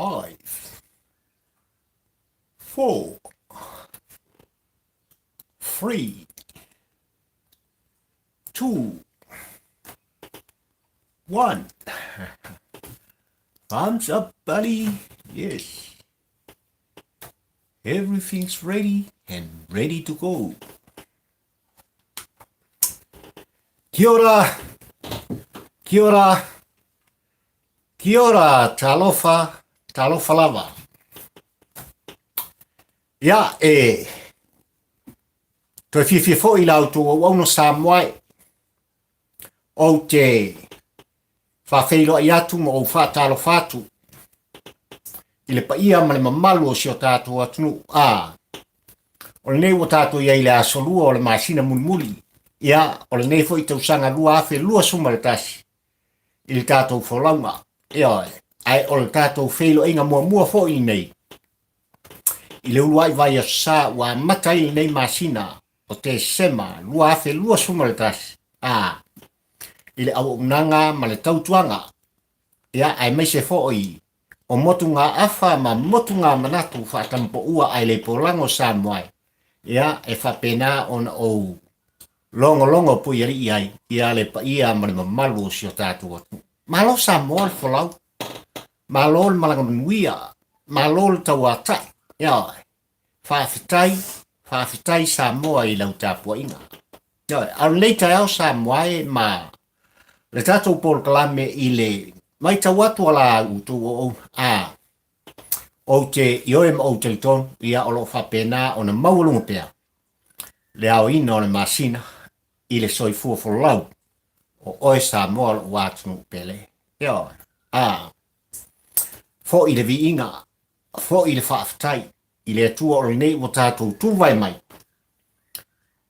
Five, four, three, two, one. Thumbs up, buddy. Yes. Everything's ready and ready to go. Kia ora! Kia ora! Kia ora, talofa, talofa lava. Ia, e, toe fiafia foi la outou auauna Samoa e, ou te faafeiloai atu ma ou faatalofa atu i le paia ma le mamalu o si o tatou atunuu. A, o lenei ua tatou i ai i le aso lua o le masina mulimuli, ia, o lenei foi tausaga 2021 i le tatou folauga. Ioe, ae o le tatou feiloaiga muamua foi lenei i le uluai vaiaso sa ua amata ai lenei masina o Tesema 2021, a, i le auaunaga ma le tautuaga, ia, aemaise foi o motugaafa ma motugamanatu faatamapoua ae le polago Samoa, ia, e faapena ona ou logologo puialii ai ia le paia ma le mamalu o si o tatou atunuu. Malo Samoa le folau, malo le malaga manuia, malo le tauatai, ioe. Faafetai, faafetai Samoa i lau tapuaiga. Ioe, a o lenei taeao Samoa e ma le tatou polokalame i le matau atu a la outou auauna, a ou te ioe ma ou talitonu, ia o lo o faapena ona maualuga pea le aoina o le masina i le soifua folau o oe Samoa lou atunuu pele. Ioe, a foi le viiga, foi le faafetai i le Atua o lenei ua tatou tuvae mai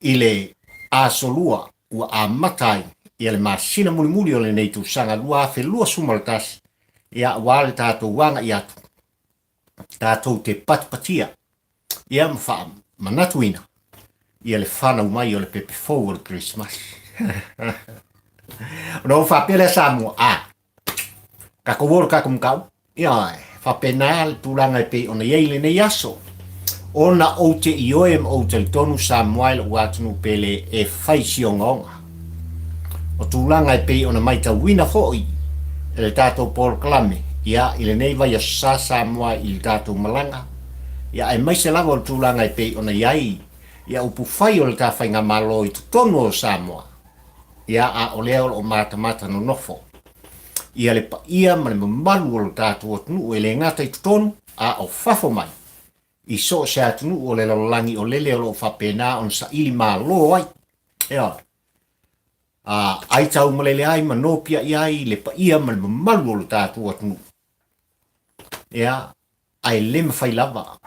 i le aso lua ua amata ai ia le masina mulimuli o lenei tausaga 2021, ia aua le tatou agai atu tatou te patipatia ia ma faamanatuina ia le fanau mai o le pepe fou o le Kerisimasi. Ona ou faapea lea Samoa, a, tatou o le tatou mataupu. Ia, e faapena le tulaga e pei ona i ai lenei aso. Ona ou te ioe ma ou talitonu Samoa i lou atunuu pele e fai si ogaoga. O tulaga e pei ona maitauina foi e le tatou polokalame, ia, i lenei vaiaso sa Samoa i le tatou malaga, ia, aemaise lava o le tulaga e pei ona i ai ia upufai o le ta faigamalo i totonu o Samoa, ia, a o lea o lo o matamata nonofo ia le paia ma le mamalu o le tatou atunuu e le gata i totonu, a o fafo mai i so o se atunuu o le lalolagi o lele o lo o faapena ona saili malo ai. Ioe. A ai taumalele ai ma nopiai ai le paia ma le mamalu o le tatou atunuu. Ia, ae le mafai lava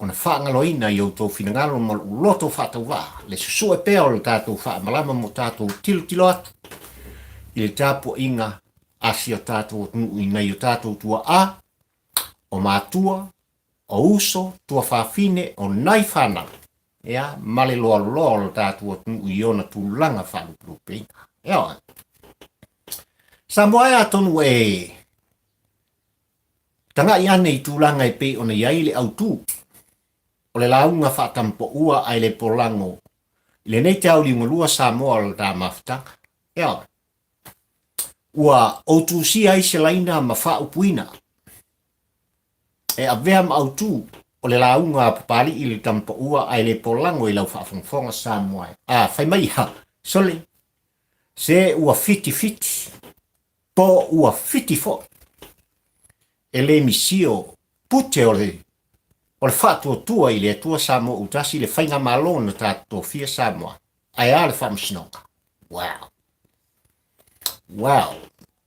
ona faagaloina i outou finagalo ma lou loto faatauvaa le susue pea o le tatou faamalama mo tatou tilotilo atu i le tapuaiga a si o tatou atunuu i nai o tatou tuaa, o matua, o uso, tuafafine, o nai fanau, ia, ma le loaloa o lo tatou atunuu i ona tulaga faalupelupeina. Ioe. Samoa e atonu e taga'i ane i tulaga e pei ona i ai le autū o le lauga faatampoua ae le polago i lenei te auliugalua Samoa o le ta mafutaga. Ioe. Ua ou tusia ai se laina ma faaupuina e avea ma autū o le lauga a Papali'i i le Tamapaua ae le polago i lau faafogafoga Samoa e. A, fai mai ia, sole, se ua fitifiti, po ua fiti foi, e le misio pute o le o le faatuatua i le Atua Samoa Utasi le faigamalo na ta tofia Samoa. Ae a le faamasinoga? Wow. Wow.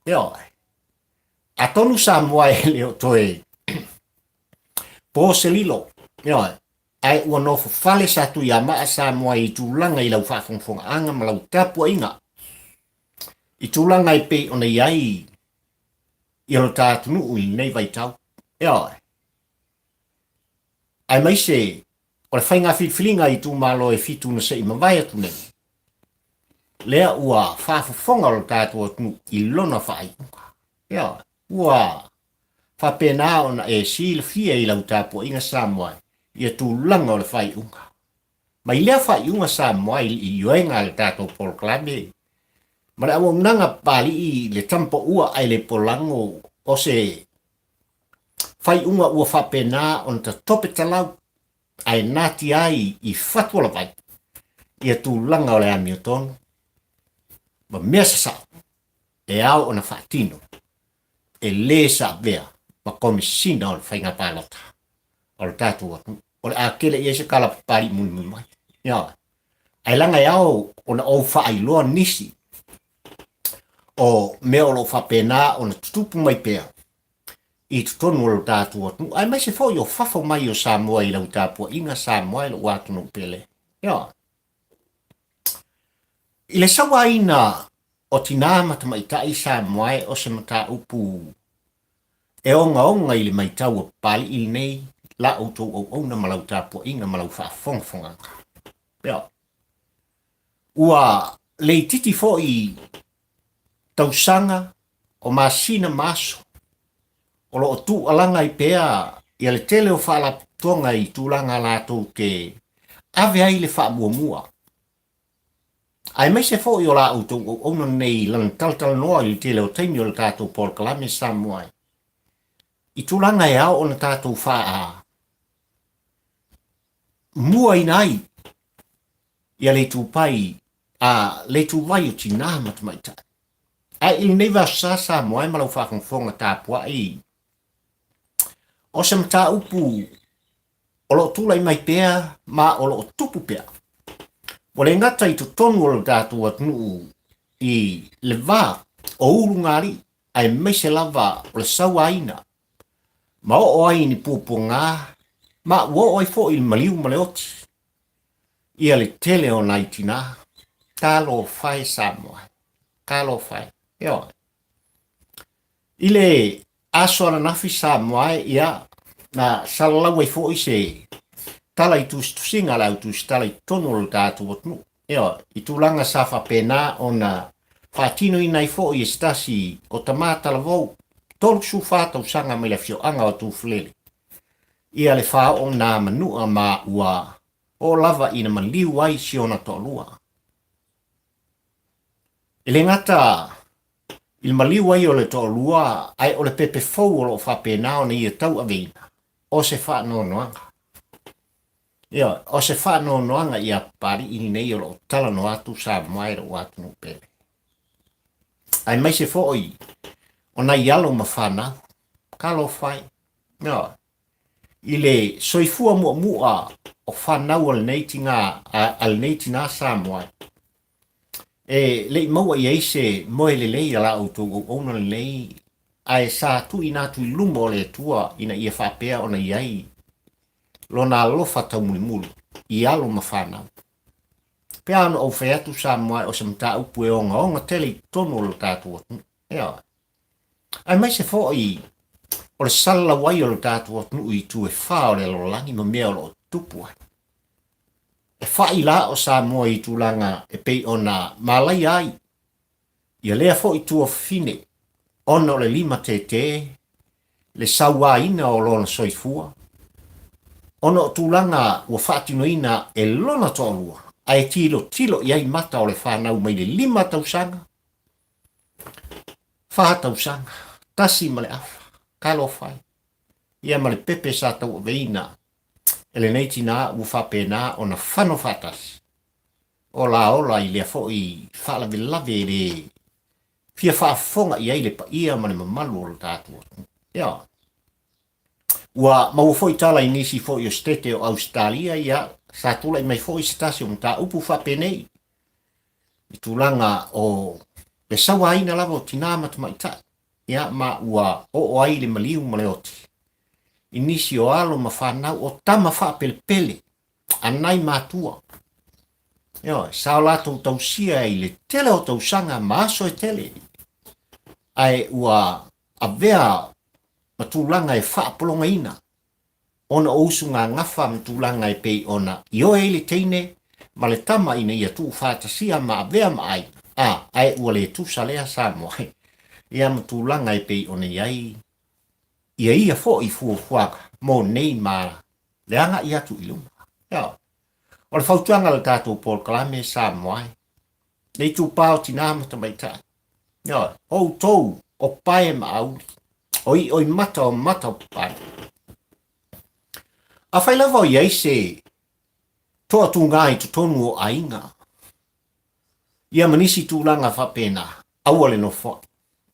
Ioe. Atonu Samoa e le o toe po se lilo. Ioe. Ae ua nofo fale sa Tuiamaa Samoa i tulaga i lau faafogafogaaga ma lau tapuaiga i tulaga e pei ona i ai ia lo ta atunuu i lenei vaitau. Ioe. Aemaise o le faiga filifiliga i itumalo e fitu na se i mavae atu nei, lea ua faafofoga lo tatou atunuu i lona faaiuga. Ioe. Ua Faapena ona e silafia i lau tapuaiga Samoa ia tulaga o le faaiuga. Mai lea faaiuga Samoa i ioega a le tatou polokalame ma le auaunaga Papalii i le tamapaua ae le polago o se faaiuga ua faapena ona tatope talau ae natia ai i fatualavai ia tulaga o le amiotonu ma mea sasao e ao ona faatino e lē sa avea ma Komesina o le Faiga Palota o le tatou atunuu. O le a tele i ai se tala papali'i mulimuli mai. Ioe. Ae leaga e ao ona ou faailoa nisi o mea o lo o faapena ona tutupu mai pea i totonu o lo tatou atunuu, aemaise foi o fafo mai o Samoa i lau tapuaiga Samoa e lou atunuu pele. Ioe. I le sauaina o tinā ma tamaitai Samoa e o se mataupu e ogaoga i le maitau a Papali'i lenei la outou auauna ma lau tapuaiga ma lau faafogafogaga. Ioe. Ua le itiiti foi tausaga o masina ma aso o lo o tuualaga ai pea ia le tele o faalapotopotoga i tulaga latou te ave ai le faamuamua, aemaise foi o la outou auauna nei i lana talatalanoa i le tele o taimi o le tatou polokalame Samoa i tulaga e ao ona tatou faa muaina ai ia le itupai a le ituvai o tinā ma tamaitai. Ae i lenei vasa Samoa e ma lau faafogafoga tapuai, o se mataupu o lo o tulai mai pea ma o lo o tupu pea. Ua le gata i totonu o le tatou atunuu i le va o ulugalii aemaise lava o le sauaina ma oo ai i ni puapuaga ma ua oo ai foi i le maliu ma le oti ia le tele o nai tinā. Talofa e Samoa, talofa e. Ioe. I le aso ananafi Samoa e, ia, na salalau ai foi se tala i tusitusiga a le au tusitala i totonu o le tatou atunuu. Ioe, i tulaga sa faapena ona faatinoina ai foi e se tasi o tama talavou 34 tausaga mai le afioaga o Tufulele ia le faaoo nā manua ma ua oo lava ina maliu ai si ona toalua. E le gata i le maliu ai o le toalua, ae o le pepe fou o lo o faapena ona ia tauaveina, o se faanoanoaga. Ioe, o se faanoanoaga ia Papali'i lenei o lo o talanoa atu Samoa e lou atunuu pele. Aemaise foi o nai alo ma fanau, talofa e. Ioe. I le soifua muamua o fanau a lenei tina, a lenei tina Samoa, e le i maua i ai se moe lelei a la outou auauna lenei, ae sa tuuina atu i luma o le Atua ina ia faapea ona i ai lona alofa taumulimuli i alo ma fanau. Pea ona ou fai atu Samoa o se mataupu e ogaoga tele i totonu o lo tatou atunuu. Ioe. Aemaise foi o le salalau ai o lo tatou atunuu i itu e fā o le lalolagi ma mea o lo o tutupu ai. E fai la o Samoa i tulaga e pei ona malaia ai ia lea foi tuafafine ona o le limatētē, le sauaina o lona soifua, ona o tulaga ua faatinoina e lona toalua, ae tilotilo i ai mata o le fanau mai le 5 tausaga, 4 tausaga, tasi ma le afa, talofa e, ia ma le pepe sa tauaveina e lenei tinā ua faapena ona fano faatasi. O la ola i lea foi faalavelave e le fia faafofoga i ai le paia ma le mamalu o lo tatou atunuu. Ioe. Ua maua foi tala i nisi foi o Setete o Ausetalia, ia, sa tulai mai foi se tasi o mataupu faapenei i tulaga o le sauaina lava o tinā ma tamaitai, ia, ma ua oo ai le maliu ma le oti i nisi o alo ma fanau o tama faapelepele a nai matua. Ioe, sa o latou tausia i le tele o tausaga ma aso e tele, ae ua avea ma tulaga e faapologaina ona o usugagafa ma tulaga e pei ona ioe ai le teine ma le tama ina ia tuufaatasia ma avea ma aiga, a, ae ua le tusa lea Samoa, ia ma tulaga e pei ona i ai. ia ia foi fuafuaga mo nei ma le agai atu i luma. Ioe. O le fautuaga a le tatou polokalame Samoa e, le itupa o tinā ma tamaitai. Ioe, o outou o pae ma auli, o i'oimata o mata o pae. Afai lava o i ai se toatuga i totonu o aiga, ia ma nisi tulaga faapena, aua le nofoai.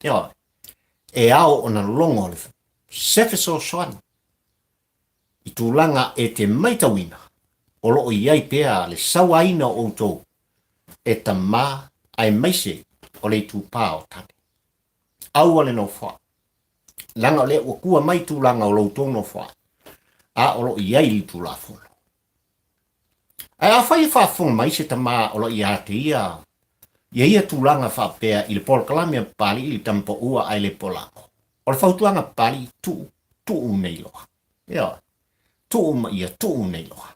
Ioe, e ao ona logo le se fesoasoani i tulaga e te maitauina o lo o i ai pea le sauaina o outou e tamā aemaise o le itupa o tane. Aua le nofoai, leaga o lea ua tua mai tulaga o lo outou nofoai, a o lo o i ai le Tulafono. Ae afai e faafofoga mai se tama o lo o ia te ia ia ia tulaga faapea i le polokalame a Papalii i le tama paua ae le polago, o le fautuaga a Papalii, tuu, tuu nei loa. Ioe. Tuu ma ia tuu nei loa.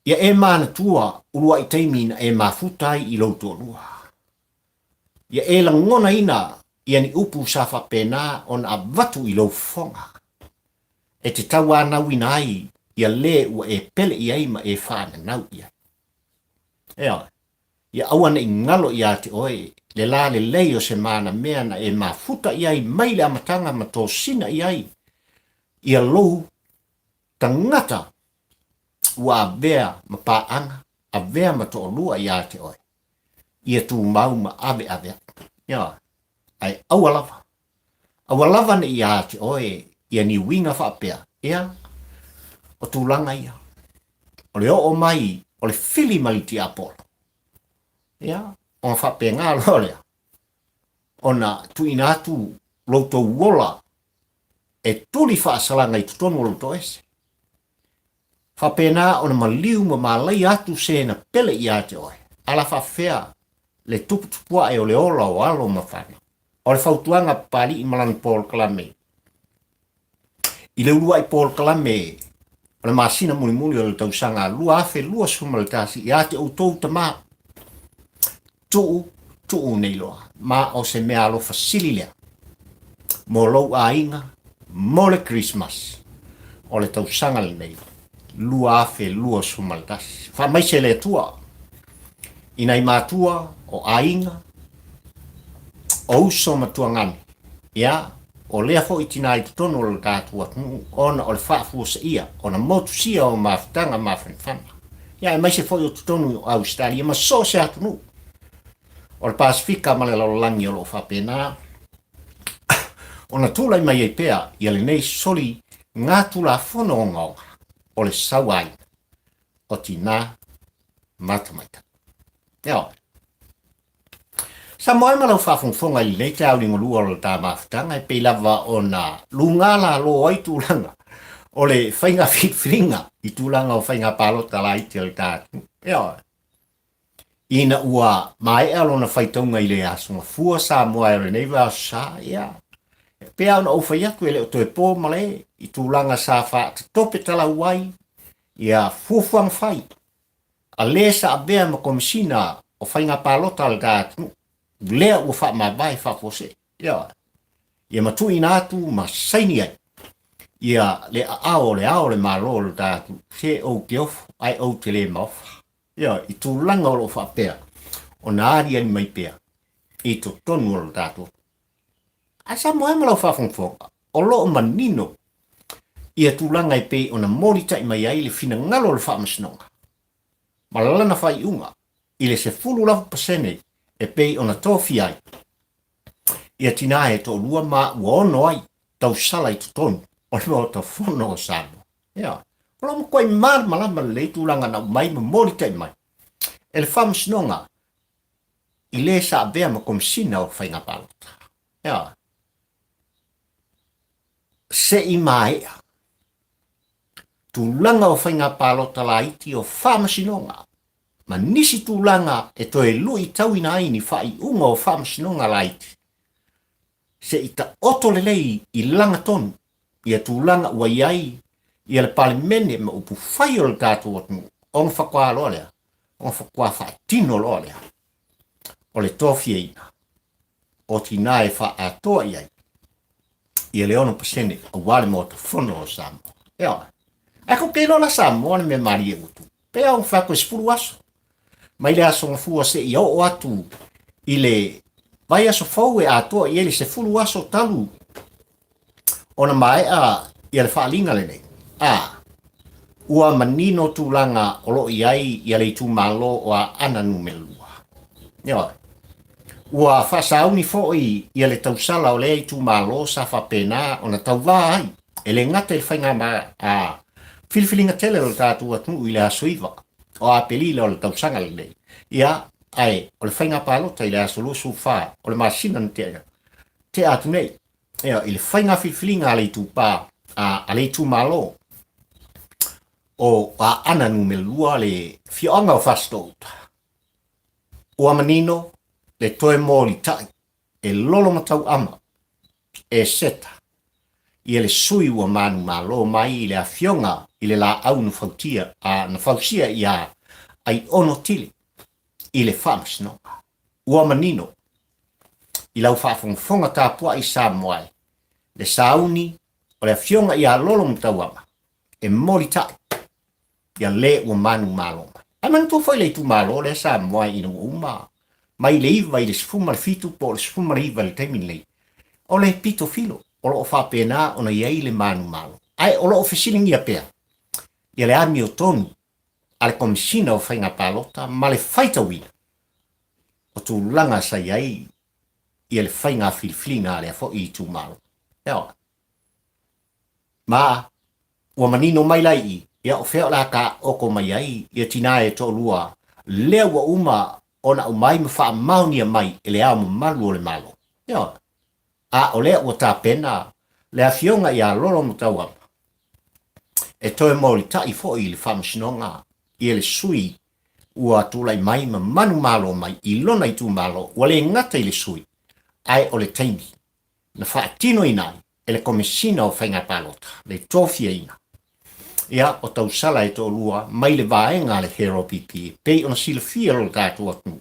Ia e manatua uluai taimi na e mafuta ai i lou toalua. Ia e lagonaina ia ni upu sa faapena ona avatu i lou fofoga e te tauanauina ai ia le ua e pele i ai ma e faananau i ai. Ioe. Ia aua ne i galo ia te oe le la lelei o se manamea na e mafuta i ai mai le amataga ma tosina i ai ia lou tagata ua avea ma paaga, avea ma toalua ia te oe, ia tumau ma aveaveai. Ioe. Ae aua lava, aua lava ne i ia te oe ia ni uiga faapea, ia, o tulaga ia, o le oo mai o le fili ma le tiapolo, ia, ona faapena loa lea, ona tuuina atu lo outou ola e tuli faasalaga i totonu o lou toese. Faapena ona maliu ma malaia atu se na pele ia te oe, ala faafefea le tuputupuae o le ola o alo ma fanau. O le fautuaga a Papalii ma lana polokalame i le uluai polokalame o le masina mulimuli o le tausaga 2021 ia te outou tama, tuu, tuu nei loa, ma o se mea alofa sili lea mo lou aiga mo le Christmas o le tausaga lenei 2021. Faamaise le Atua i nai matua o aiga, o uso ma tuagane, ia, o lea foi tinā i totonu o le tatou atunuu ona o le faafuaseia ona motusia o mafutaga mafanafana, ia, aemaise foi o totonu o Ausetalia ma so o se atunuu o le Pasefika ma le lalolagi o lo o faapena ona tulai mai ai pea ia lenei soli ngā tulafono ogaoga o le sauaina o tinā ma tamaitai. Ioe. Samoa e ma lau faafogafoga i lenei taeao ligolua o le ta mafutaga e pei lava ona luga lalo ai tulaga o le faiga filifiliga i tulaga o faiga palota laiti a le ta atunuu. Ioe. Ina ua maea lona faitauga i le Aso Gafua Samoa e o lenei vaiaso sa, ia, e pei lava ona ou fai atu e le o toe po malae i tulaga sa faatatope talau ai ia fuafuaga fai a le sa avea ma Komesina o Faiga Palota a le ta atunuu, lea ua faamavae faafuasei. Ioe. Ia ma tuuina atu ma saini ai ia le aao o le Ao o le Malo o le ta atunuu, se ou te ofo ae ou te le maofa. Ioe, i tulaga o lo o faapea ona aliali mai pea i totonu o le tatou. Ae Samoa e ma lau faafogafoga, o lo o manino ia tulaga e pei ona molitai mai ai le finagalo o le Faamasinoga ma lana faaiuga i le 18% e pei ona tofia ai ia tinā e toalua ma ua ono ai tausala i totonu o le Maota Fono o Samoa. Ia, o lo o matuai malamalama lelei tulaga na aumai ma molitai mai e le Faamasinoga i le sa avea ma Komesina o Faiga Palota. Ia, se i maea tulaga o faiga palota laiti o Faamasinoga ma nisi tulaga e toe luitauina ai ni faaiuga o Faamasinoga laiti, se i taoto lelei i lagatonu ia tulaga ua i ai ia le Palemene ma upufai o le tatou atunuu, ona faatoa loa lea, ona faatoa faatino loa lea o le tofiaina o tinā e faaatoa i ai. ia le 6% aua le Maota Fono o Samoa. Ioe. Ae kou te iloa la Samoa le mea malie ua tupu. Pei lava ona fai atu e 10 aso. Mai le aso Gafua seia oo atu i le vaiaso fou e atoa i ai le 10 aso talu ona maea ia le faaaliga lenei. A, ua manino tulaga o lo o i ai ia le itumalo o Aana Numera 2. Ioe. Ua faasauni foi ia le tausala o lea itumalo sa faapena ona tauvā ai, e le gata i le faiga a filifiliga tele o le tatou atunuu i le aso 9 o Aperila o le tausaga lenei, ia, ae o le faiga palota i le aso 24 o le masina na tea, tea atu nei, ia, i le faiga filifiliga a le itupa, a le itumalo o Aana Numera 2 le afioaga o Fasitoo-uta. Ua manino le toe molitai e lolo matauama e Seta ia le sui ua manumalo mai i le afioga i le laau na fautia, a na fausia ia Aiono Tile i le faamasinoga. Ua manino i lau faafogafoga tapuai Samoa e, le sauni o le afioga ia Lolo Matauama e molitai ia le ua manumalo mai. Ae manatua foi le itumalo lea Samoa ina ua uma mai le 9 i le 17 po o le 19 i le taimi lenei, o le pito filo o lo o faapena ona i ai le manumalo. Ae o lo o fesiligia pea ia le amiotonu a le Komesina o Faiga Palota ma le faitauina o tulaga sa i ai ia le faiga filifiliga a lea foi itumalo. Ioe. Ma ua manino mai la i i, ia o fea o le a taoto mai ai ia tinā e toalua lea ua uma ona aumai ma faamaonia mai e le Ao Mamalu o le Malo. Ioe. A o lea ua tapena le Afioga ia Lolo Matauama e toe molitai foi i le Faamasinoga ia le sui ua tulai mai ma manumalo mai i lona itumalo, ua le gata i le sui, ae o le taimi na faatinoina ai e le Komesina o Faiga Palota le tofiaina ia o tausala e toalua mai le vaega a le HRPP e pei ona silafia lo tatou atunuu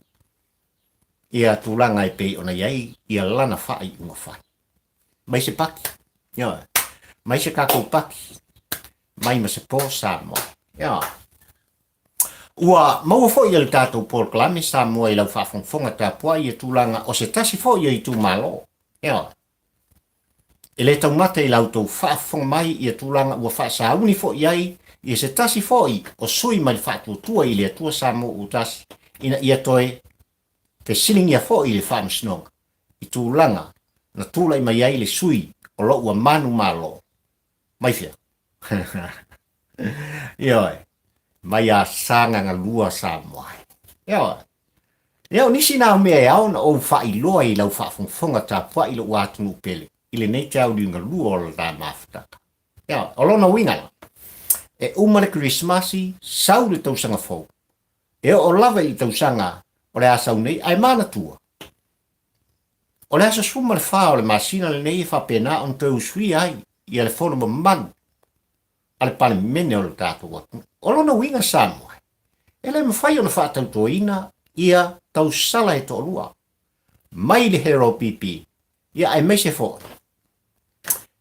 ia tulaga e pei ona i ai ia lana faaiuga fai. Mai se paki, ioe, mai se tatou paki, mai ma se po Samoa. Ioe. Ua maua foi e le tatou polokalame Samoa i lau faafogafoga tapuai ia tulaga o se tasi foi o itumalo. Ioe. E le taumate i la outou faafofoga mai ia tulaga ua faasauni foi ai ia se tasi foi o sui mai le Faatuatua i le Atua Samoa ua tasi ina ia toe fesiligia foi i le Faamasinoga i tulaga na tulai mai ai le sui o lo ua manumalo mai fea? Ioe, mai a Sagagalua Samoa. Ioe. Ia, o nisi na o mea e ao ona ou faailoa i lau faafogafoga tapuai i lou atunuu pele i lenei tauli galua o le la mafutaga. Ia, o lona uiga la, e uma le Kerisimasi, sau le tausaga fou, e oo lava i le tausaga o le a sau nei, ae manatua, o le aso 14 o le masina lenei e faapena ona toe usuia ai ia le fono mamalu a le Palemene o le tatou atunuu. O lona uiga Samoa, e le mafai ona faatautoina ia tausala e toalua mai le HRPP, ia aemaise foi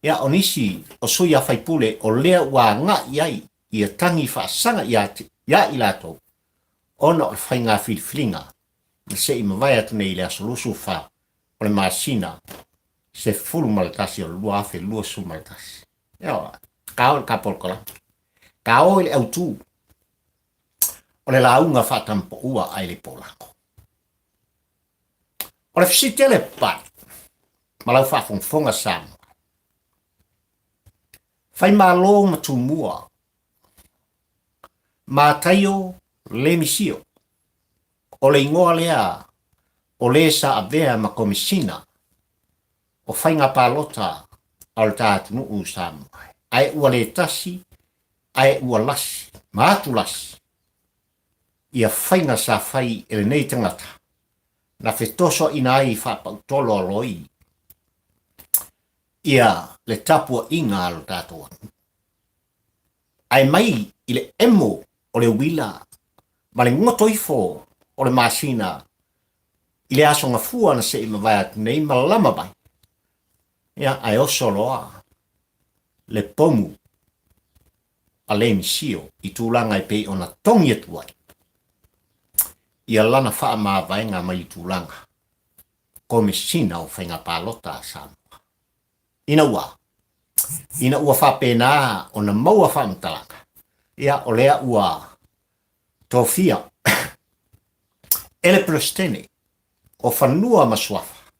ia o nisi o sui a faipule o lea ua agai ai ia tagi faasaga ia ia i latou ona o le faiga filifiliga na se i mavae atu nei i le aso 24 o le masina 11 o le 2021. Ioe, ka o le ka polokalame. Ka o i le autū o le lauga faatampoua ae le polako. O le fesili tele Papalii ma lau faafogafoga Samoa, Faimalo ma Tumua, Mataio Lemisio, o le igoa lea o le sa avea ma Komesina o faiga palota a lo ta atunuu Samoa, ae ua le tasi ae ua lasi ma atu lasi ia faiga sa fai e lenei tagata na fetosoaina ai faapautolo a loi ia le tapuaiga a lo tatou atunuu. Ae mai i le emo o le uila ma le goto ifo o le masina i le aso gafua na se i mavae atu nei ma lama mai. Ia, ae oso loa le pomu a Lemisio i tulaga e pei ona togi atu ai ia lana faamavaega mai le tulaga Komesina o Faiga Palota a Samoa. Ina ua ina ua faapena ona maua faamatalaga, ia o lea ua tofia e le Peresetene o Fanua ma Suafa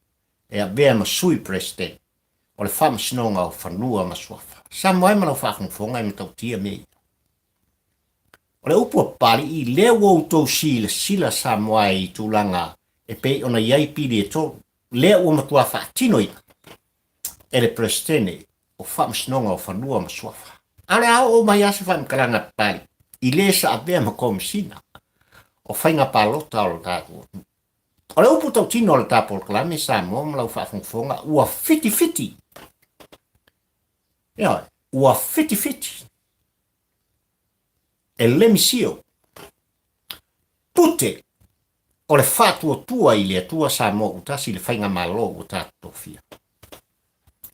e avea ma Sui Peresetene o le Faamasinoga o Fanua ma Suafa. Samoa e ma lau faafogafoga e matautia mea ia. O le upu a Papalii, lea ua outou silasila Samoa e i tulaga e pei ona i ai pili e tolu, lea ua matua faatinoina e le Peresetene o Faamasinoga o Fanua ma Suafa. A o le a oo mai lava se faamatalaga a Papalii i le sa avea ma Komesina o Faiga Palota o le tatou atunuu. O le upu tautino a le ta polokalame Samoa ma lau faafogafoga, ua fitifiti. Ioe, ua fitifiti e le misio pute o le faatuatua i le Atua Samoa ua tasi i le faigamalo ua tatou tofia.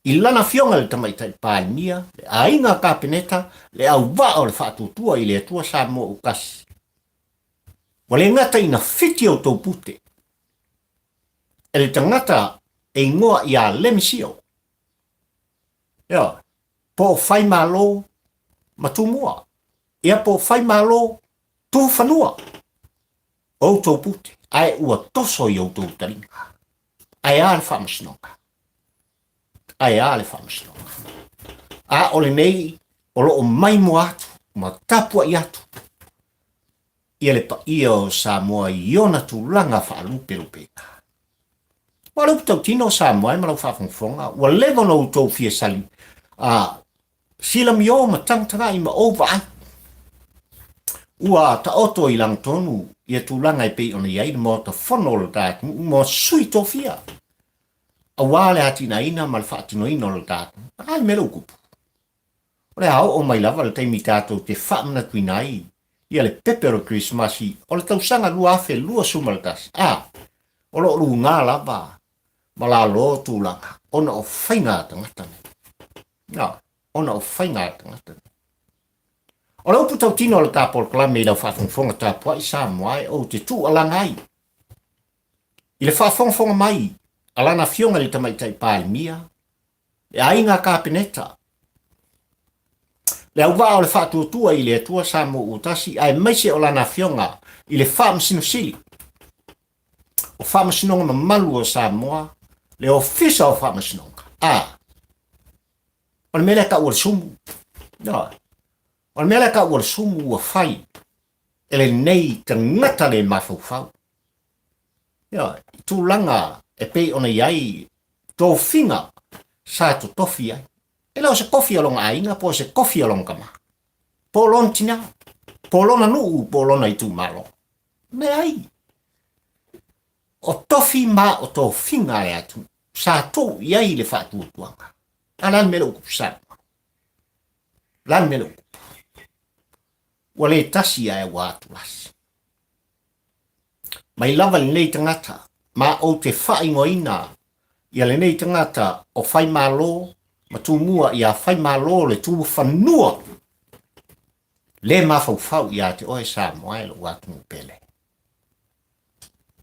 I lana afioga i le Tamaitai Palemia, le aiga Kapeneta, le auvaa o le faatuatua i le Atua Samoa ua tasi, ua le gata ina fiti outou pute e le tagata e igoa ia Lemisio, ioe, po o Faimalo ma Tumua, ia po o Faimalo Tufanua, outou pute, ae ua toso i outou taliga. Ae a le faamasinoga? Ae a le faamasinoga? A o lenei o lo o maimoa atu ma tapuai atu ia le paia o Samoa i ona tulaga faalupelupeina. Ua le upu tautino o Samoa e ma lau faafogafoga, ua leva ona outou fia sali, a, silamio ma tagatagai ma ou vaai. Ua taoto i lagatonu ia tulaga e pei ona i ai le Maota Fono o le ta atunuu ma sui tofia aua le atinaeina ma le faatinoina o le ta atunuu. A le mea lea ua tupu? O le a oo mai lava le taimi tatou te faamanatuina ai ia le pepe o le Kerisimasi o le tausaga 2021, a, o lo o luga lava ma lalo tulaga ona o faiga a tagata nei. Na, ona o faiga a tagata nei. O le upu tautino o le ta polokalame i lau faafogafoga tapuai Samoa e ou te tuualaga ai i le faafogafoga mai a lana afioga i le Tamaitai Palemia, le aiga Kapeneta, le auvaa o le faatuatua i le Atua Samoa ua tasi, aemaise o lana afioga i le Faamasino Sili o Faamasinoga mamalu o Samoa, le Ofisa o Faamasinoga. A, o le mea lea tau o le sumu. No. O le mea lea tau o le sumu ua fai e lenei tagata le mafaufau. Ia, i tulaga e pei ona i ai tofiga sa totofi ai. E le o se tofi o lona aiga po o se tofi o lona tama, po o lona tina, po o lona nuu, po o lona itumalo. Leai. O tofi ma o tofiga a le atunuu sa tuu i ai le faatuatuaga. A o le a le mea lea ua tupu Samoa? O le a le mea lea ua tupu? Ua le tasi ae ua atulasi. Mai lava lenei tagata, ma ou te faaigoaina ia lenei tagata o Faimalo ma Tumua ia Faimalo le Tufanua le mafaufau ia te oe Samoa e lou atunuu pele.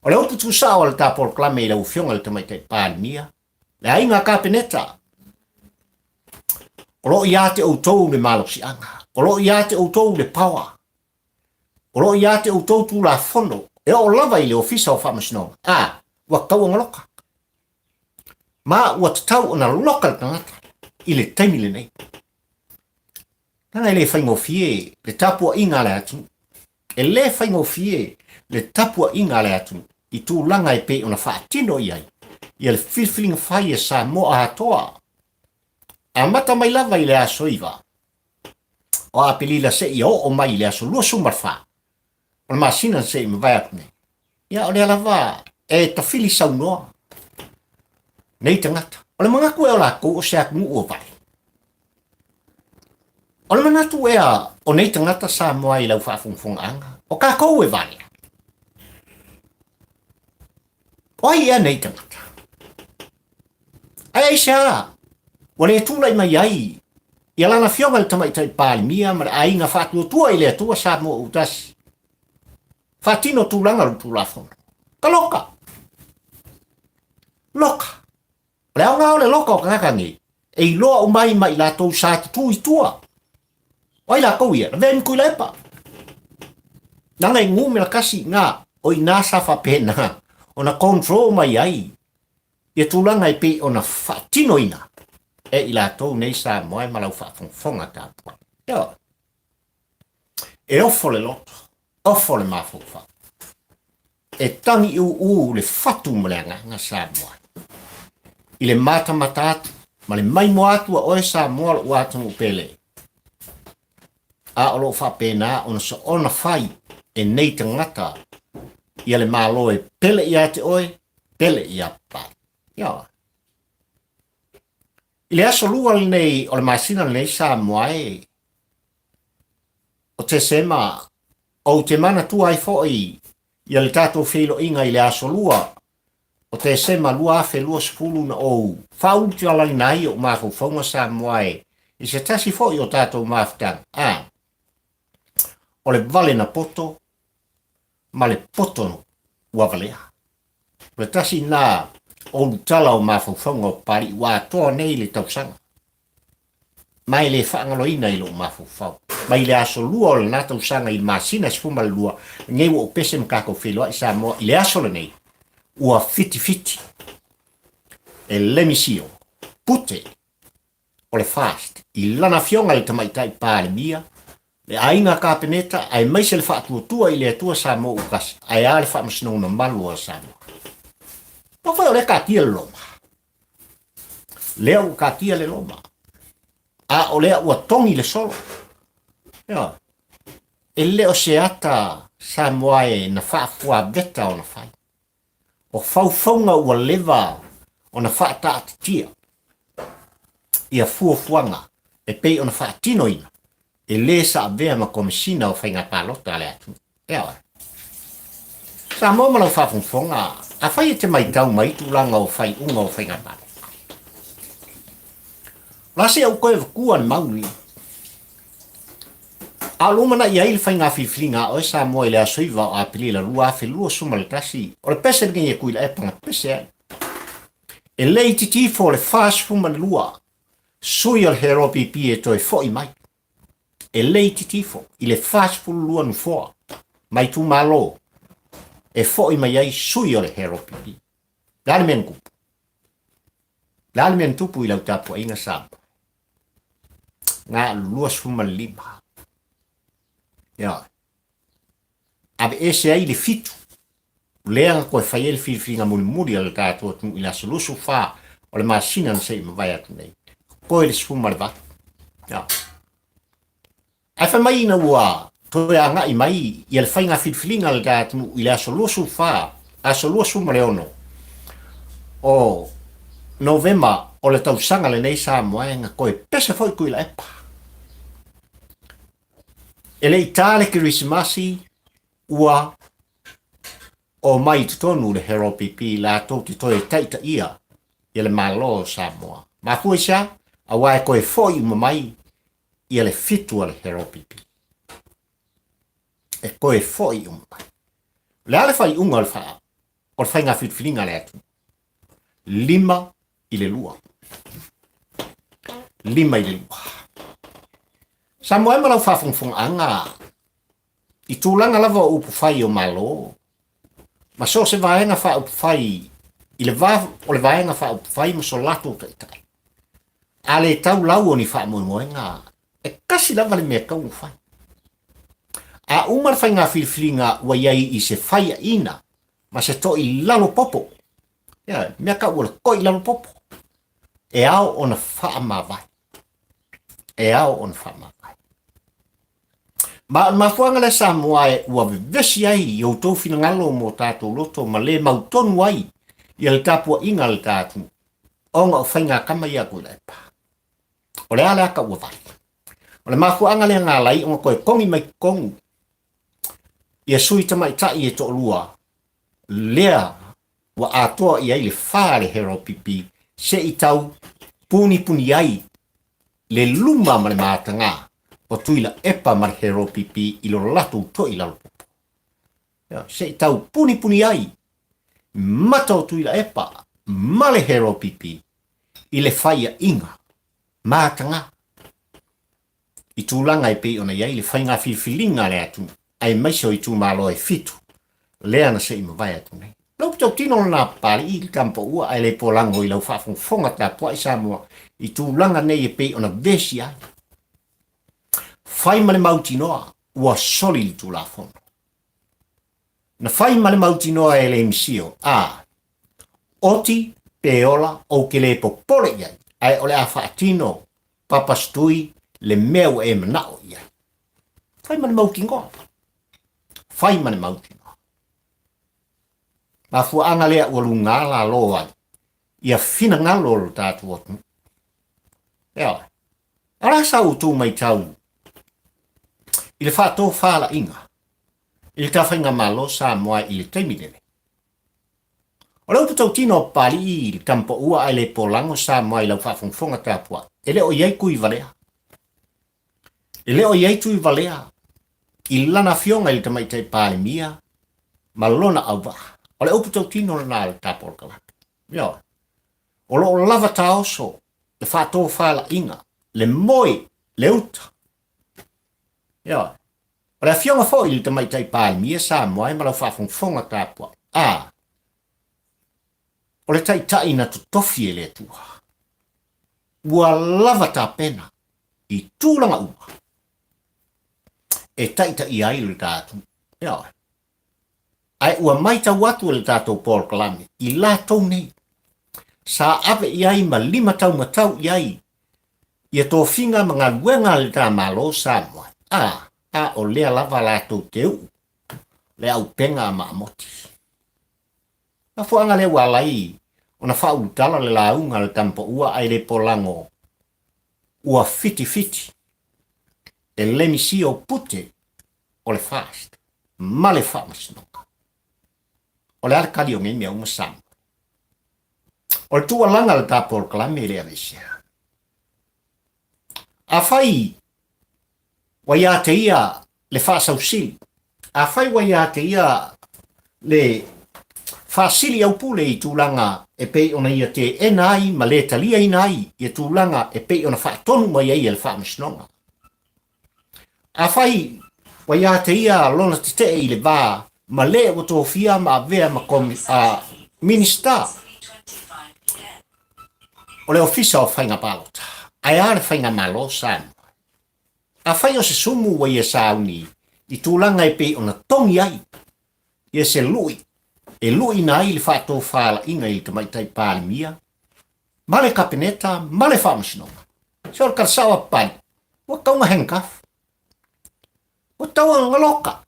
O le upu tuusao a le ta polokalame i lau Afioga i le Tamaitai Palemia, le aiga Kapeneta, o lo o ia te outou le malosiaga, o lo o ia te outou le power, O lo o ia te outou Tulafono e oo lava i le Ofisa o Faamasinoga, a ua tatau ona loka. Ma ua tatau ona loka le tagata i le taimi lenei. Leaga e le faigofie le tapuaiga a le atunuu. E le faigofie le tapuaiga a le atunuu i tulaga e pei ona faatino i ai ia le filifiliga fai a Samoa atoa. Amata mai lava i le aso 9 o Aperila seia oo mai i le aso 24 o le masina na se i mavae atu nei. Ia, o lea lava e tafili saunoa nei tagata. O le manatu ea o latou o se atunuu o vale. O le manatu ea o nei tagata Samoa i lau faafogafogaaga, o tatou e vale. O ai ea nei tagata? Ae aisea? Ua le tulai mai ai ia lana afioga i le Tamaitai Palemia ma le aiga faatuatua i le Atua Samoa Autasi faatino tulaga o le Tulafono. Ka loka! Loka! O le aoga o le loka o tagata nei, e iloa uma ai ma i latou sa tutū i tua. O ai latou ia? Na vea i Tuilaepa. Nana i numera kasi ina, o ina sa faapena ona control mai ai ia tulaga e pei ona faatinoina e i latou nei Samoa e ma lau faafogafoga tapuai. Ioe. E ofo le loto, ofo le mafaufau. E tagiūū le fatu ma le agaga Samoa. I le matamata atu ma le maimoa atu a oe Samoa lo'u atunuu pele, a o lo o faapena ona soona fai e nei tagata ia le Malo e pele ia te oe, pele ia Papalii. Ioe. I le aso lua lenei o le masina lenei Samoa e, o Tesema, ou te manatua ai foi ia le tatou feiloaiga i le aso lua o Tesema 2020 na ou faaulutalaina ai ou mafaufauga Samoa e i se tasi foi o tatou mafutaga, a, o le vale na poto ma le poto ua valea. O le tasi lena o ulutala o mafaufauga o Papalii ua atoa nei le tausaga. Ma e le faagaloina i lou mafaufau. Mai le aso lua o lena tausaga i le masina 12, lenei ua ou pese ma tatou feiloai Samoa i le aso lenei, ua fitifiti e Lemisio Pute o le FAST i lana afioga i le Tamaitai Palemia, le Aiga Kapeneta aemaise le Faatuatua i le Atua Samoa Autasi, ae a le Faamasinoga Mamalu o Samoa. Pau foi o lea taatia le Loma. Lea ua taatia le Loma. A o lea ua togi le solo. Ioe. E le o se ata Samoa e na faafuaveta ona fai. O faufauga ua leva ona faataatitia ia fuafuaga e pei ona faatinoina e le sa avea ma Komesina o Faiga Palota a le atunuu. Ea oe. Samoa ma lau faafogafoga, afai e te maitau mai tulaga o faaiuga o faiga palota, o le a se au toe avatua le mau i A o lumanai ai le faiga filifiliga a oe Samoa i le aso 9 o Aperila 2021, o le pese lenei e Tuilaepa na pese ai. E le itiiti ifo le 42 sui o le HRPP e toe foi mai. E le itiiti ifo i le 42 nofoa ma itumalo e foi mai ai sui o le HRPP. Le a le mea na tupu? Le a le mea na tupu i lau tapuaiga Samoa? Na 25. Ioe. Aveese ai le fitu, lea na toe fai ai le filifiliga mulimuli a le tatou atunuu i le aso 24 o le masina na se i mavae atu nei. Toe le 18. Ioe. Ae fai mai ina ua toe agai mai ia le faiga filifiliga a le ta atunuu i le aso 24, aso 26 o Novema o le tausaga lenei Samoa e na toe pese foi Tuilaepa. E le i ta le Kerisimasi ua o mai i totonu le HRPP latou te toe taitaia ia le Malo o Samoa. Mafua i se a? Aua e toe foi uma mai ia le fitu a le HRPP. E toe foi uma mai. O le a le faaiuga o le, fa, o le faiga filifiliga a le atunuu? 5-2. 5-2. Samoa e ma lau faafogafogaaga i tulaga lava o upufai o Malo ma so o se vaega faaupufai i le va o le vaega faaupufai ma so latou taitai. A le tau lau o ni faamoemoega, e kasi lava le mea e tatau ona fai. A uma le faiga filifiliga ua i ai i se faiaina ma se to'i lalo popo, ia, mea tau o le to'i lalo popo, e ao ona faamavae. E ao ona faamavae. Ma o le mafuaaga lea Samoa e ua vevesi ai i outou finagalo mo tatou loto ma le mautonu ai ia le tapuaiga a le ta atunuu, ona o faigatama ia a Tuilaepa. O le a le ata ua vale? O le mafuaaga lea na ala ai ona toe togi mai totonu ia sui tamaitai e toalua lea ua atoa i ai le fa a le HRPP se i tau punipuni ai le luma ma le mataga o Tuilaepa ma le Heropipi i lo latou toilalopopo. Se i tau punipuni ai mata o Tuilaepa ma le Heropipi i le faiaʻiga mataga i tulaga e pei ona i ai le faiga filifiliga a le atunuu, aemaise o itumalo e fitu lea na se i mavae atu nei. Lau tautino lena Papalii i le tamapaua ae le polago i lau faafogafoga tapuai Samoa i tulaga nei e pei ona vesi ai. Fai ma le mautinoa ua soli le Tulafono. Na fai ma le mautinoa e le misio, a, oti pe ola ou ke le popole i ai, ae o le a faatino Papastui le mea ua e manao i ai. Fai ma le mautinoa. Fai ma le mautinoa. Mafuaaga lea ua luga lalo ai ia finagalo o lo tatou atunuu. Ioe. O le a sa outou matau i le faatofalaiga i le tafaigamalo Samoa i le taimi lenei? O le upu tautino a Papalii i le tamapaua ae le polago Samoa i lau faafogafoga tapuai, e le o i ai tui valea. E le o i ai tui valea i lana afioga i le Tamaitai Palemia ma lona auvaa. O le upu tautino lena a le tapolokalape. Ioe. O lo o lava taoso le faatofalaiga, le moe, le uta. Ioe. O le afioga foi i le Tamaitai Palemia Samoa e ma lau faafogafoga tapuai. A, o le taitai na totofi e le Atua. Ua lava tapena i tulaga uma e taitaia ai le ta atunuu. Ioe. Ae ua matau atu e le tatou polokalame i latou nei sa ave i ai ma limataumatau i ai ia tofiga ma galuega a le ta Malo Samoa, a, a o lea lava latou te uu le aupega a maamoti. Mafuaaga lea ua ala ai ona faaulutala le lauga a le tamapaua ae le polago ua fitifiti e le misia o pute o le FAST ma le Faamasinoga. O le a le tali o nei mea uma Samoa? O le tuualaga a le ta polokalame e le aveesea. Afai ua ia te ia le faasausili, afai ua ia te ia le faasili aupule i tulaga e pei ona ia teena ai ma le taliaina ai ia tulaga e pei ona faatonu mai ai e le Faamasinoga. Afai ua ia te ia lona tetee i le va ma le ua tofia ma avea ma Minista o le Ofisa o Faiga Palota, ae a le Faigamalo Samoa? Afai o se sumu ua ia sauni i tulaga e pei ona togi ai ia se lui e luiina ai le faatofalaiga i le Tamaitai Palemia ma le Kapeneta ma le Faamasinoga, se o le tala sao a Papali, ua tatau ona handcuff. Ua tatau ona loka.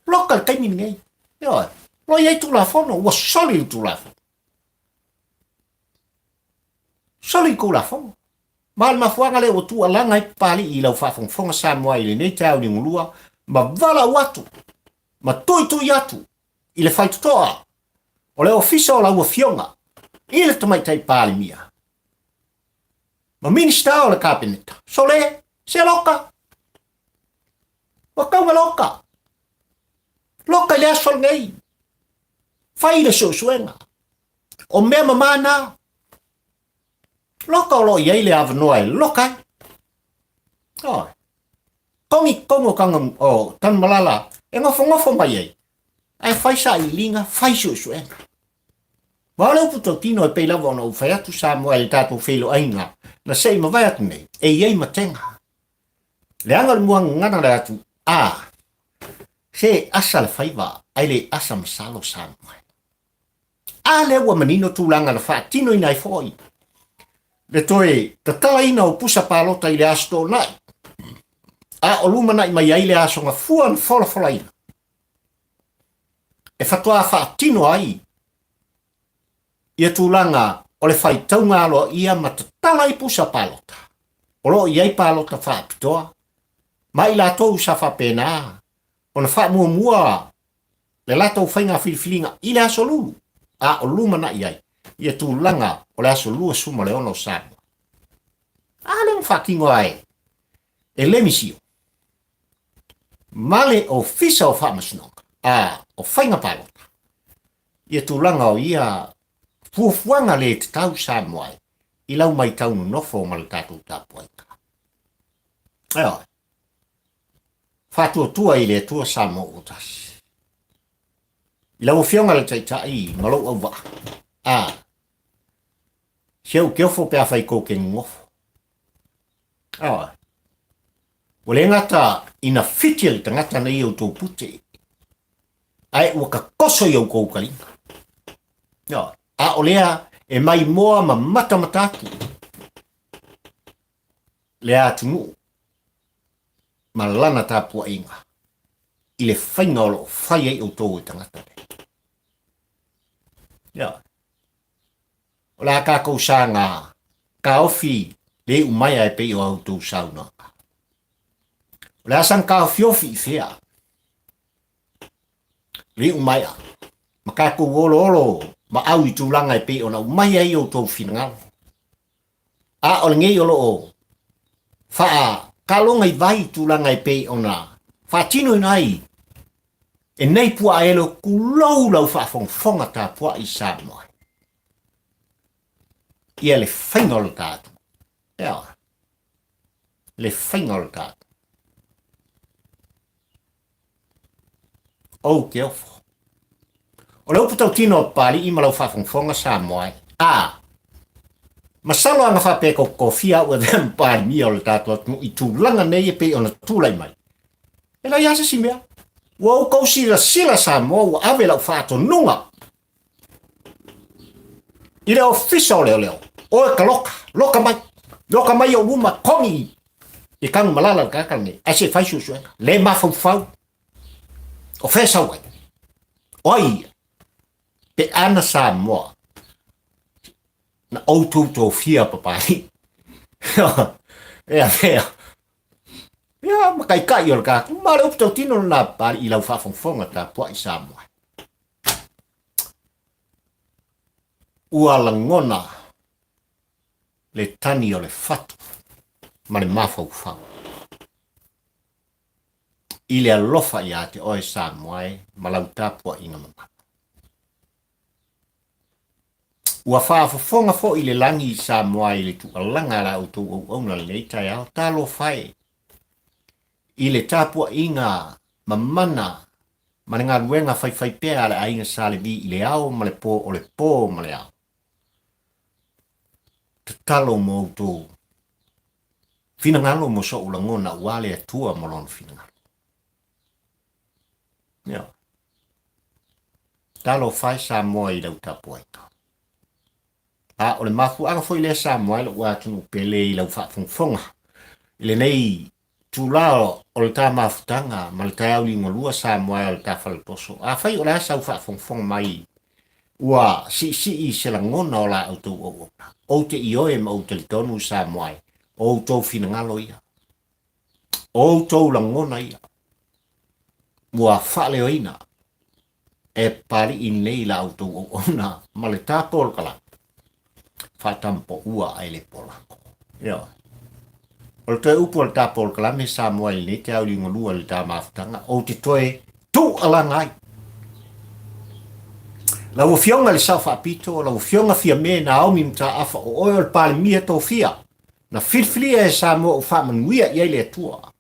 Loka le taimi lenei. Ioe. Lo i ai Tulafono, ua soli le Tulafono. Soli le Tulafono. Ma o le mafuaaga lea ua tuualaga ai Papalii i lau faafogafoga Samoa i lenei taeao liugulua ma valaau atu ma tuitui atu i le faitotoa o le Ofisa o lau Afioga i le Tamaitai Palemia ma Minisita o le Kapeneta. Sole, se loka! Ua tau loka! Loka i le aso lenei! Fai le suesuega. O mea mamā na. Loka o lo o i ai le avanoa e loka ai. Oi. Kongi tonu o tana, o Tanumalala e nofonofo mai ai, ae fai sailiiliga, fai suesuega. Ma o le upu tautino e pei lava ona ou fai atu Samoa i le tatou feiloaiga na se i mavae atu nei, e i ai matega. Leaga o le muagagana le atu, a, se asa le faiva ae le asa masalo Samoa. A lea ua manino tulaga na faatinoina ai foi le toe tatalaina o pusa palota i le Aso Toonai, a o lumanai mai ai le Aso Gafua na folafolaina e faatoa faatino ai ia tulaga o le faitauga aloaia ma tatala ai pusa palota. O lo o i ai palota faapitoa ma i latou sa faapena ona faamuamua le latou faiga filifiliga i le Aso Lulu, a o lumanai ai ia tulaga o le aso 26 o Samoa. A lea na faatino ai e le misio ma le Ofisa o Faamasinoga a o Faiga Palota ia tulaga o ia fuafuaga le tatau Samoa ai i lau matau nonofo ma le tatou tapuaiga. Ioe. Faatuatua i le Atua Samoa ua tasi. I lau Afioga le Taitai ma lou auvaa, a si au ke ofo pe a fai kou ke nonofo. Ioe. Ua le gata ina fiti le tagata nei i outou pute, ae ua takoso i outou taliga. Ioe. A o lea e maimoa ma matamata atu le atunuu ma lana tapuaiga i le faiga o lo o fai ai outou e tagata nei. Ioe. O le a tatou saga taofi le iu mai ae pei o a outou saunoaga. O le a saga taofiofi i fea le iu mai a ma tatou oloolo ma au i tulaga e pei ona aumai ai outou finagalo. A o lenei o lo o faakaloga i vai tulaga e pei ona faatinoina ai e nei puaa elo tulou lau faafogafoga tapuai i Samoa. Ia le faiga o le tatou. Ea, le faiga o le tatou. Ou te ofo. O le upu tautino a Papalii ma lau faafogafoga Samoa e. A. Masalo ana faapea e tofia au e avea ma Palemia o le tatou atunuu i tulaga nei e pei ona tulai mai. E leai lava se isi mea. Ua outou silasila Samoa ua ave lau faatonuga i le ofisa o leoleo. Oe ka loka, loka mai, loka mai ou luma, kogi i Tanumalala le tagata lenei, ae se i fai suesuega. Le mafaufau, o fea e sau ai? O ai ia? Pe ana Samoa, na outou tofia Papalii. Ea fea. Ia, ma taitai o le tatou. Ma le upu tautino lena Papalii i lau faafogafoga tapuai Samoa. Ua lagona le tani o le fatu ma le mafaufau i le alofa ia te oe Samoa e ma lau tapuaiga mamalu. Ua faafofoga foi le lagi i Samoa i le tuualaga a la outou auauna lenei taeao, talofa e i le tapuaiga mamana ma le galuega faifaipea a le aiga Sa Levi i le ao ma le po o le po ma le ao. Tatalo mo outou finagalo mo so'u lagona aua le Atua ma Lona finagalo. Ioe. Talofa e Samoa i lau tapuaiga. A o le mafuaaga foi lea Samoa i lou atunuu pele i lau faafogafoga i lenei Tula o le ta mafutaga ma le taeao liugalua Samoa o le ta faletoso. Afai o le a sau faafogafoga mai ua siisii se lagona o la outou auauna, ou te ioe ma ou talitonu Samoa e, o outou finagalo ia, o outou lagona ia ua faaleoina e Papalii nei la outou auauna ma le ta polokalame faatampoua ae le polako. Ioe. O le toe upu o le ta polokalame Samoa i lenei taeao liugalua i le ta mafutaga, ou te toe tuualaga ai. Lau Afioga i le Sao Faapito, lau Afioga Fiame Naomi Mataafa, o oe o le Palemia tofia, na filifilia e Samoa ua faamanuia i ai le Atua.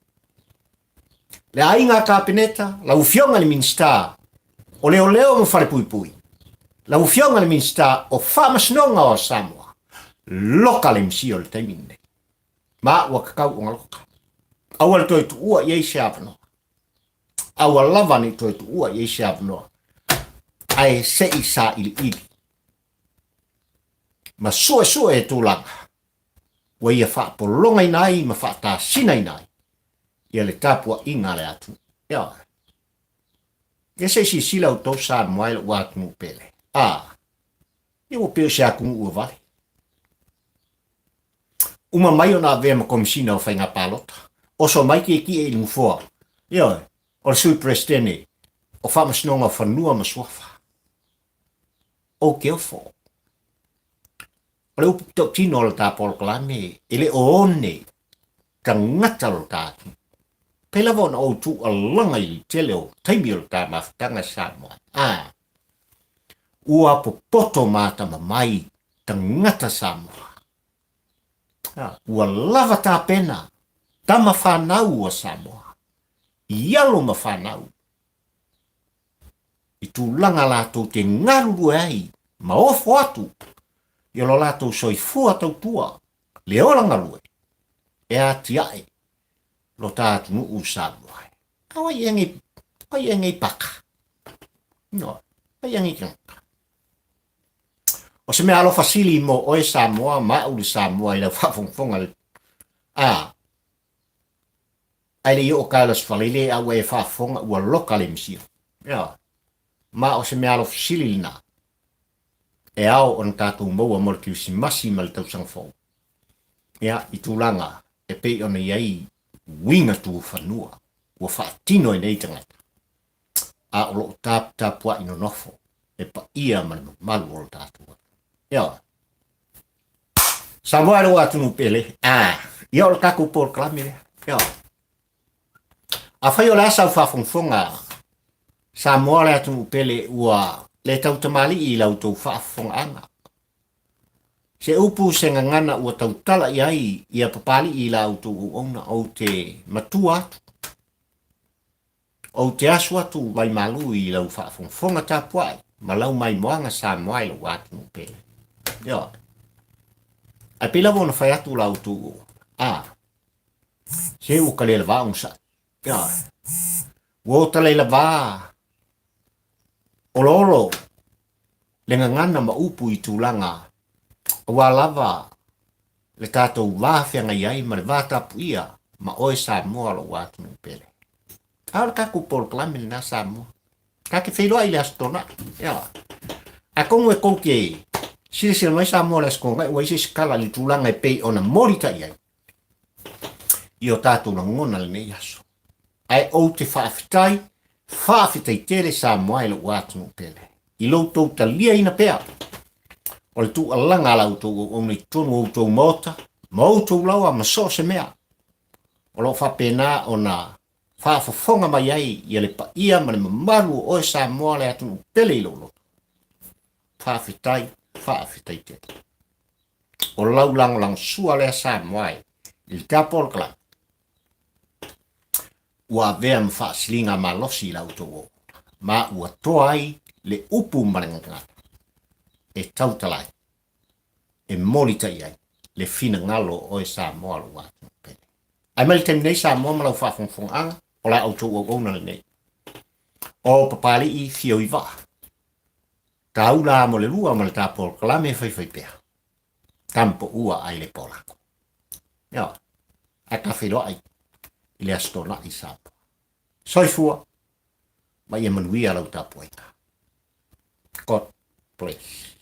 Le aiga Kapeneta, lau Afioga i le Minisita o Leoleo ma Falepuipui, lau Afioga i le Minisita o Faamasinoga o Samoa, loka le misia o le taimi lenei. Ma ua tatau ona loka. Aua le toe tuua i ai se avanoa. Aua lava ne i toe tuua i ai se avanoa. Ae se i sailiili ma suesue tulaga ua ia faapologaina ai ma faatasinaina ai ia le tapuaiga a le atunuu. Ioe. Ia se i silasila outou Samoa i lou atunuu pele. A, ia ua pei o se atunuu ua vale. Uma mai ona avea ma Komisina o Faiga Palota. Oso mai tietie i le nofoa. Ioe, o le Sui Peresetene o Faamasinoga o Fanua ma Suafa. Ou te ofo. O le upu tautino o le ta polokalame, e le o one tagata o le ta atunuu. Pei lava ona ou tuualaga i le tele o taimi o le ta mafutaga Samoa. A, ua popoto matamamai tagata Samoa. A, ua lava tapena tama fanau a Samoa, i alo ma fanau, i tulaga latou te galulue ai ma ofo atu i lo latou soifua tautua le ola galue e atiae lo ta atunuu Samoa. A wai e nei, wai e nei paka. No, wai e nei tagata. O se mea alofa sili mo oe Samoa ma au le Samoa i lau faafogafoga le a Ae le i oo Carlos Faleile a ua e faafofoga ua loka le misia. Ioe. Ma o se mea alofa sili lena e ao ona tatou maua mo le Kerisimasi ma le tausaga fou. Ia, i tulaga e pei ona i ai uiga tufanua ua faatino e nei tagata, a o lo o taputapuai nonofo le paia ma le mamalu o lo tatou atunuu. Ioe. Samoa e lou atunuu pele. Ah, ia o le tatou polokalame lea. Ioe. Afai o le a sau faafogafoga Samoa le atunuu pele ua le tautamalii i la outou faafofogaaga. Se upu se gagana ua tautala i ai ia Papalii i la outou auauna ou te matua atu. Ou te asu atu vaimalu i lau faafogafoga tapuai ma lau maimoaga Samoa i lou atunuu pele. Ioe. Ae pei lava ona fai atu la outou a, se ua ka le lava onosai. Ioe. Ua ota le lava oloolo le gagana ma upu i tulaga aua lava le tatou va feagai ai ma le va tapuia ma oe Samoa lou atunuu pele. A o le tatou polokalame lena Samoa. Ta te feiloai i le Aso Toonai. Ioe. Atonu e tou te silasila mai Samoa i le Aso Toonai ua i ai se isi tala i le tulaga e pei ona molitai ai i o tatou lagona lenei aso. Ae ou te faafetai, faafetai tele Samoa e lou atunuu pele, i lo outou taliaina pea o le tuualaga a la outou auauna i totonu o outou maota ma outou laoa ma so o se mea o lo o faapena ona faafofoga mai ai ia le paia ma le mamalu o oe Samoa le atunuu pele i lou loto. Faafetai, faafetai tele. O lau lagolagosua lea Samoa e i le tapo o le kalama ua avea ma faasiliga malosi i la outou auauna, ma ua toa ai le upu ma le gagana e tautala ai, e molitai ai le finagalo o oe Samoa lou atunuu pele. Ae mai le taimi nei Samoa ma lau faafogafogaaga, o la outou auauna lenei. O Papalii Fio i Vaa, taula mo le lua ma le tapolokalame faifaipea. Tampoua ai le polako. Ioe. Ae ta feiloai i le Aso Toonai i Samoa. Soifua ma ia manuia lau tapuaiga. God bless.